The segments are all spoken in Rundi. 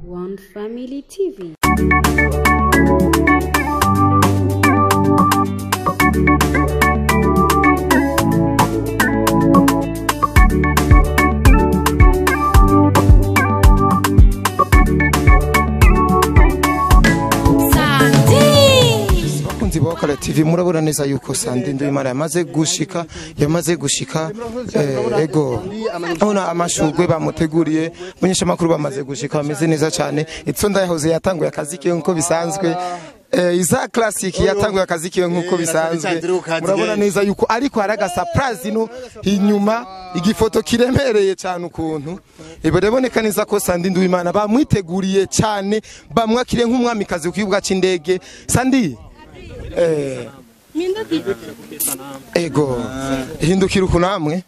One Family TV. Bakunzi ba Wakala TV, murabona neza yuko Sandy Nduwimana yamaze gushika. Ego, abona amashugwe bamuteguriye, abamenyeshamakuru bamaze gushika, bameze neza cyane. Itsonda yahoze yatanguye akazi kiwe nkuko bisanzwe. Iza Classic yatanguye akazi kiwe nkuko bisanzwe. Murabona neza yuko ariko hari aga surprise ino inyuma, igifoto kiremereye cyane ukuntu. Biraboneka neza ko Sandy Nduwimana bamwiteguriye cyane, bamwakiriye nk'umwamikazi ku kibuga c'indege. Sandy, ego, hindukira uku namwe.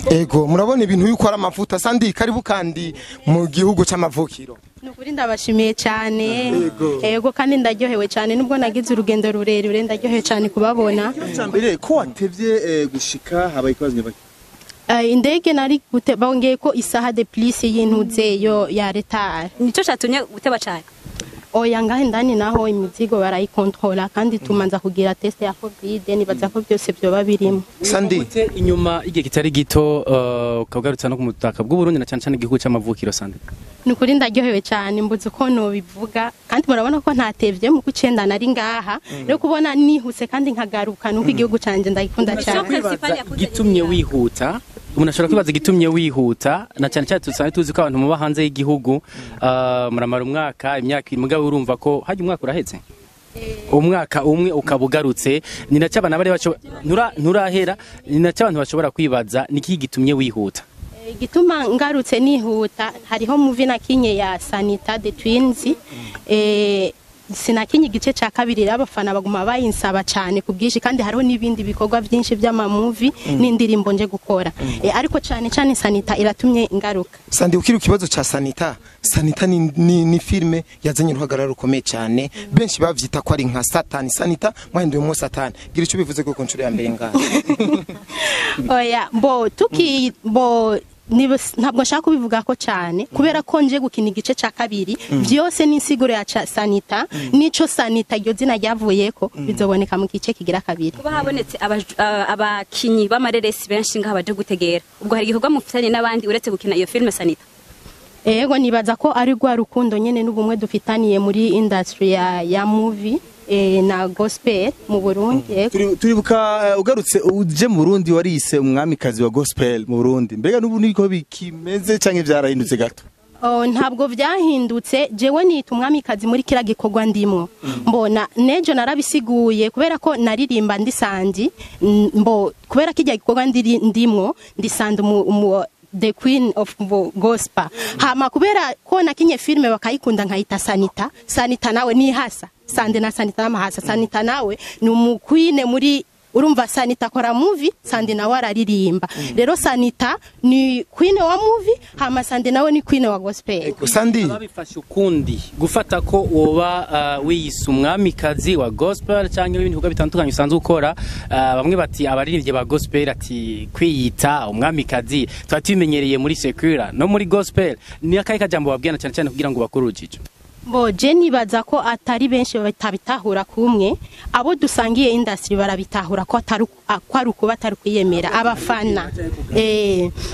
Ego, murabona ibintu yuko ari amavuta. Sandy, karibu kandi mu gihugu c'amavukiro. Nukuri ndabashimiye cyane. Ego, kandi ndaryohewe cyane nubwo nagize urugendo rurerure, ndaryohewe cyane kubabona. Mbere ko watevye gushika, habaye ikibazo nyabaki? Indege nari gute, bongeye ko isaha de plus y'intuze yo ya retard. Nico catumye guteba cane? Oya, ngahe ndani naho imizigo barayikontrola, kandi tumanza kugira test ya COVID. Nibaza ko byose byoba birimo. Sandy. Gute inyuma igihe kitari gito ukagarutsa no ku butaka bw'Uburundi, na cyane cyane igihugu c'amavukiro, Sandy? Nukuri ndaryohewe cyane, mbuze uko nobivuga. Kandi murabona ko ntatevye, mu kucenda nari ngaha. Rero kubona nihuse kandi nkagaruka, nuko igihugu canje ndagikunda cyane. Gitumye wihuta, umuntu ashobora kwibaza igitumye wihuta, na cyane cyane tusanzwe tuzi ko abantu muba hanze y'igihugu muramara umwaka, imyaka ibiri, mugabo urumva ko hajya umwaka urahetse, umwaka umwe ukaba ugarutse. Ni nacyo abantu bari nturahera, ni nacyo abantu bashobora kwibaza, ni iki gitumye wihuta? Igituma ngarutse nihuta, hariho movie nakinye ya Sanita the Twins. Sinakinye igice cya kabiri, rero abafana baguma bayinsaba cyane ku bwinshi, kandi hariho n'ibindi bikorwa byinshi by'ama movie n'indirimbo nje gukora. Ariko cyane cyane Sanita iratumye ngaruka. Sandi, ukiri ikibazo ca Sanita. Sanita ni filme yazanye uruhagarara rukomeye cyane, benshi bavyita ko ari nka Satani. Sanita mwahinduye mu Satani, gira ico bivuze ko ku nshuro ya mbere ngaha. Oya, bo tuki bo ntabwo nshaka kubivuga ko cyane, kubera ko nje gukina igice cya kabiri. Byose ni insiguro ya Sanita, nico Sanita iryo zina ryavuyeko bizoboneka mu gice kigira kabiri. Kuba habonetse abakinyi b'amareresi benshi ngaha baje gutegera, ubwo hari igikorwa mufitanye n'abandi uretse gukina iyo filime Sanita? Ego, nibaza ko ari rwa rukundo nyene n'ubumwe dufitaniye muri industry ya movie na gospel mu Burundi. Yego. Turibuka ugarutse uje mu Burundi warise umwamikazi wa gospel mu Burundi. Mbega n'ubu niko bikimeze canke vyarahindutse gato? Oh, ntabwo vyahindutse. Jewe nita umwamikazi muri kira gikorwa ndimwo. Mbona nejo narabisiguye, kubera ko naririmba ndi Sandi, mbo kubera kijya gikorwa ndimwo ndi Sandi the queen of gospel. Hama kubera ko nakinye filme bakayikunda nkayita Sanita, Sanita nawe ni hasa Sandi na Sanita n'amahasa. Sanita nawe ni umukwine muri, urumva, Sanita akora movie, Sandi nawe araririmba. Rero Sanita ni queen wa movie, hama Sandi nawe ni queen wa gospel. Sandi. Babifashe ukundi gufata ko woba wiyise umwamikazi wa gospel cyangwa ibindi bikorwa bitandukanye usanzwe ukora. Bamwe bati abaririmbyi ba gospel, ati kwiyita umwamikazi tuba tubimenyereye muri secular no muri gospel. Ni akahe kajambo babwira, cyane cyane kugira ngo bakore urujijo? Bo je nibaza ko atari benshi batabitahura kumwe. Abo dusangiye industry barabitahura ko atari ko ari ukuba atari kwiyemera.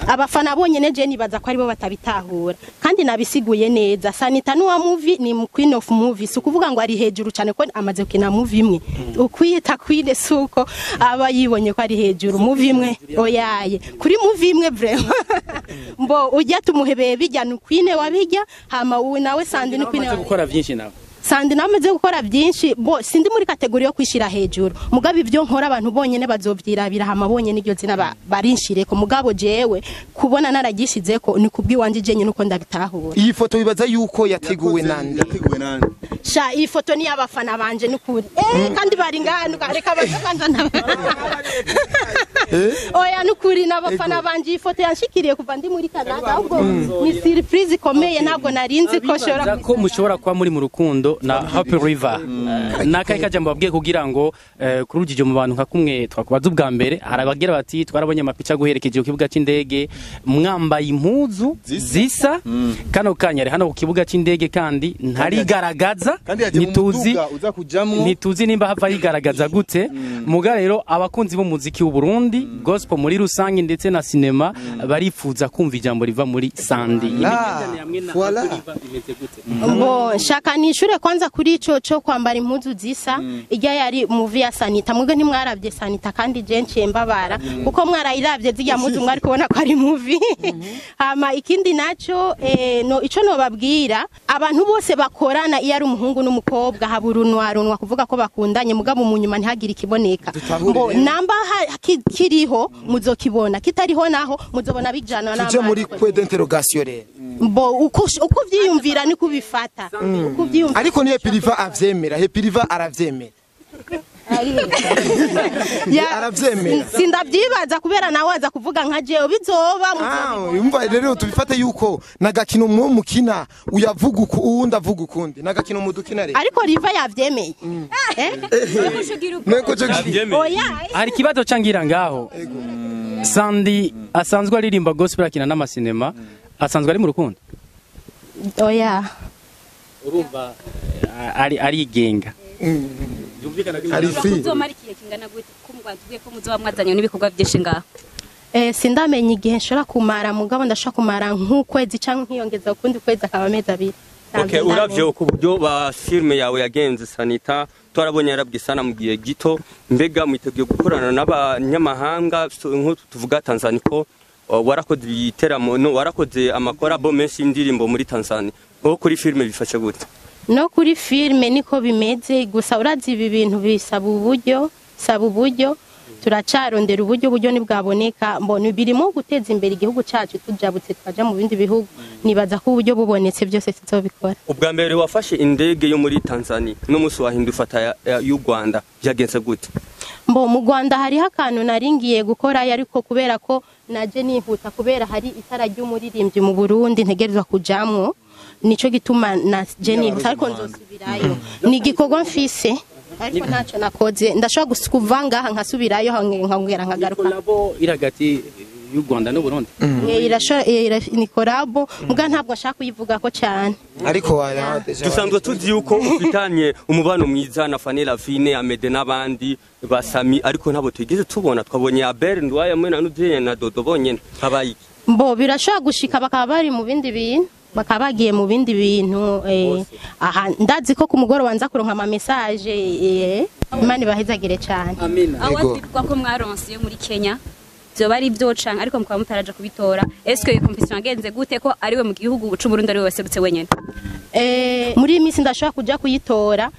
Abafana bonyene je nibaza ko aribo batabitahura, kandi nabisiguye neza. Sanita nuwa movie, ni mu queen of movie, si ukuvuga ngo ari hejuru cyane ko amaze gukina movie imwe. Ukwiyita queen suko aba yibonye ko ari hejuru movie imwe, oyaye, kuri movie imwe vraiment. Mbo ujya tumuhebeye bijya ni queen wabijya, hama ubu nawe Sandi ni queen Bamaze wa gukora byinshi nawe. Sandi nawe amaze gukora byinshi. Bo sindi muri catégorie yo kwishira hejuru, mugabo ibyo nkora abantu bonyene bazovyirabira, hama bonyene iryo zina barinshireko. Mugabo jewe kubona naragishizeko ni kubwiwanje jenye nuko ndabitahura. Iyi foto wibaza yuko yateguwe nande? Yateguwe nande? Sha, iyi foto ni y'abafana banje nukuri. Kandi bari ngaha, reka baze kwanza oya, nukuri n'abafana banje. Iyi foto yanshikiriye kuva ndi muri Canada, ahubwo ni surprise ikomeye, ntabwo narinzi ko shobora Bibaza ko mushobora kuba muri mu rukundo. Rujijo na Happy River. Nakaye kajambo babwiye kugira ngo kuri Rujijo mu bantu nka kumwe twakubaza ubwa mbere, hari abagira bati twarabonye amapica guherekeje ku kibuga c'indege mwambaye impuzu zisa. Kano kanya ari hano ku kibuga c'indege kandi ntarigaragaza, Kandi yaje mu ntituzi muduga uza kujamwo. Ntituzi nimba hava yigaragaza gute. Muga rero abakunzi b'umuziki w'u Burundi, gospel muri rusange ndetse na cinema, barifuza kumva ijambo riva muri Sandy. Imigenderanire hamwe na Voilà. Happy River imeze gute? Bo shaka nishure kwanza kuri ico cyo kwambara impuzu zisa. Ijya yari movie ya Sanita, mwebwe ntimwarabye Sanita, kandi je nciye mbabara kuko mwarayiravye zirya mpuzu mwari kubona ko ari movie. Hama ikindi naco, no ico nobabwira, abantu bose bakorana, iyo ari umuhungu n'umukobwa haba urunwa runwa kuvuga ko bakundanye, mugabo mu nyuma ntihagire ikiboneka. Dutahure Mbo rero. namba kiriho muzokibona, kitariho naho muzobona bijana. Tuje muri point d'interrogation rero. Mbo uko uvyiyumvira niko ubifata, uko uvyiyumvira. Ariko niyo Piriva avyemera, he Piriva aravyemera. Aravyemera. Sindavyibaza kubera nawe aza kuvuga nka jewe bizoba. Ah, umva rero, tubifate yuko nagakino mwo mukina, uyavuga uku uwundi avuga ukundi, nagakino mudukina rero. Ariko Riva yavyemeye. Eh? Nego cyo. Oya. Hari ikibazo cangira ngaho. Sandy asanzwe aririmba gospel, akina n'amasinema, asanzwe ari mu rukundo? Oya. Urumva ari arigenga. Ari free. Muzomara igihe kingana gute ko mwatubwiye ko muzoba mwazanye n'ibikorwa byinshi ngaho? Sindamenya igihe nshobora kumara, mugabo ndashobora kumara nk'ukwezi canke nkiyongeza ukundi kwezi akaba amezi 2. Okay, uravye ku buryo ba filme yawe yagenze Sanita, twarabonye yarabwe sana mu gihe gito. Mbega mwiteguye gukorana n'abanyamahanga, nko tuvuga Tanzania, ko warakoze ibiteramo, no warakoze amakorabo menshi y'indirimbo muri Tanzania, aho kuri filme bifashe gute? No kuri filme niko bimeze, gusa urazi ibi bintu bisaba uburyo, saba uburyo. Turacarondera uburyo, uburyo ntibwaboneka. Mbona birimo guteza imbere igihugu cyacu, tujabutse twaja mu bindi bihugu. Nibaza ko uburyo bubonetse byose tuzobikora. Ubwa mbere wafashe indege yo muri Tanzania, n'umunsi wahinda ufata y'u Rwanda, byagenze gute? Mbo mu Rwanda hariho akantu nari ngiye gukora, ariko kubera ko naje nihuta, kubera hari itara ry'umuririmbyi mu Burundi ntegerezwa kujamwo, nico gituma naje nihuta, ariko nzosubirayo. Ni igikorwa mfise ariko ntacyo nakoze. Ndashobora kuva ngaha nkasubirayo, nkongera nkagaruka. Collabo iri hagati y'u Rwanda n'u Burundi. Ni collabo, muga ntabwo nshaka kuyivugako cyane. Ariko waya déjà. Dusanzwe tuzi yuko ufitanye umubano mwiza na Fanny Lavine, Amede n'abandi basami, ariko ntabwo twigeze tubona, twabonye Abel Ndwaya mwe na Nudenya na Dodo bonyene, habaye iki? Mbo birashobora gushika bakaba bari mu bindi bintu, bakaba bagiye mu bindi bintu. Aha ndazi ko ku mugoroba nza kuronka ama message. Imana ibahezagire cyane. Amina. Aho Yego. twivuga ko mwaronse yo muri Kenya, vyoba ari byo canke ariko mukaba mutaraja kubitora? Eske iyo competition yagenze gute ko ariwe mu gihugu c'u Burundi ariwe waserutse wenyene? Muri iyi minsi ndashobora kuja kuyitora,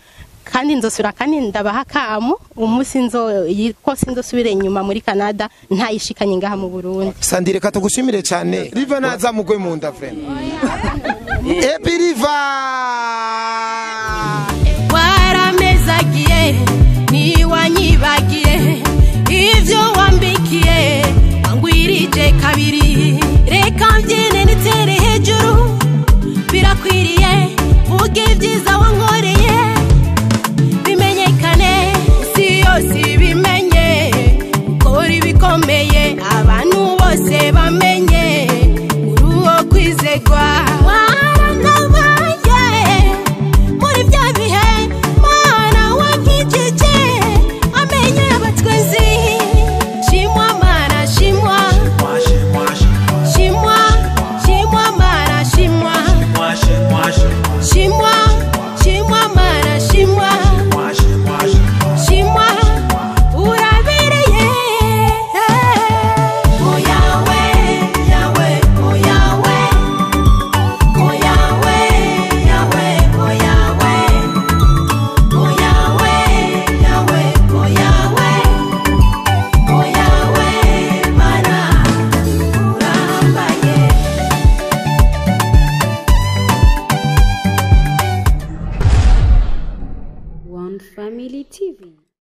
kandi nzosubira kandi ndabaha akamo umunsi nzo ko sinzosubira inyuma muri Canada ntayishikanye ngaha mu Burundi. Sandi, reka tugushimire cyane. Riva naza mugwe mu nda vraiment. Epi Riva. Waramezagiye, ntiwanyibagiye ibyo wambikiye, wangwirije kabiri. Reka mbyine nitere hejuru, birakwiriye. Vuga ibyiza wankoreye bimenyekane, isi yose ibimenye. Ukora ibikomeye, abantu bose bamenye uri uwo kwizegwa. Waranabaye muri bya bihe, Mana wankijije amenyo y'abatwezi. Shimwa Mana, shimwa, shimwa, shimwa Mana, shimwa, shimwa, shimwa Mana, shimwa, shimwa, urabereye. Oyawe, Yawe, oyawe, oyawe, Yawe, oyawe, oyawe, Yawe, oyawe, oyawe, Mana urambaye. One Family TV.